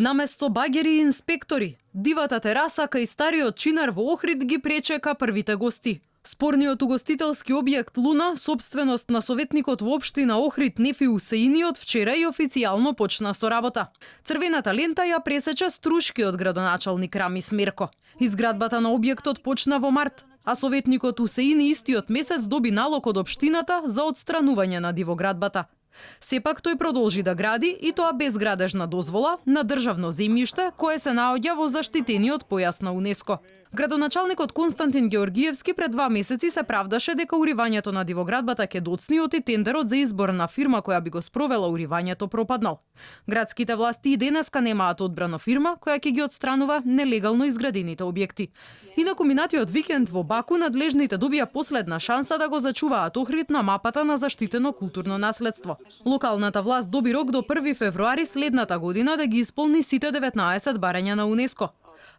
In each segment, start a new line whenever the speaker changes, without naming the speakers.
Наместо багери и инспектори, дивата тераса кај стариот чинар во Охрид ги пречека првите гости. Спорниот угостителски објект Луна, собственост на советникот во општина Охрид Нефи Усеини, од вчера и официјално почна со работа. Црвената лента ја пресече струшкиот градоначалник Рамис Мерко. Изградбата на објектот почна во март, а советникот Усеини истиот месец доби налог од општината за отстранување на дивоградбата. Сепак тој продолжи да гради и тоа без градежна дозвола на државно земјиште кое се наоѓа во заштитениот појас на УНЕСКО. Градоначалникот Константин Георгиевски пред 2 месеци се правдаше дека уривањето на дивоградбата ќе доцни од и тендерот за избор на фирма која би го спровела уривањето пропаднал. Градските власти и денеска немаат одбрана фирма која ќе ги отстранува нелегално изградените објекти. Инаку минатиот викенд во Баку надлежните добија последна шанса да го зачуваат Охрид на мапата на заштитено културно наследство. Локалната власт доби рок до 1 февруари следната година да ги исполни сите 19 барања на УНЕСКО.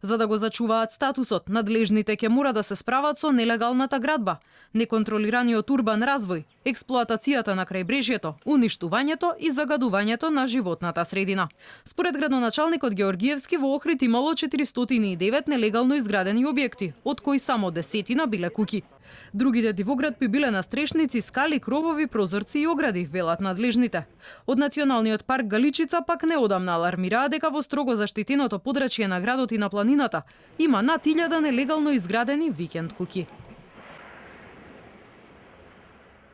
За да го зачуваат статусот, надлежните ќе мора да се справат со нелегалната градба, неконтролираниот урбан развој, експлоатацијата на крајбрежјето, уништувањето и загадувањето на животната средина. Според градоначалникот Георгиевски во Охрид имало 409 нелегално изградени објекти, од кои само 10 биле куќи. Другите дивоградби биле настрешници, скали, кровови, прозорци и огради, велат надлежните. Од Националниот парк Галичица пак неодамна алармираа дека во строго заштитеното подрачје на градот и на планината има над 1000 нелегално изградени викенд куќи.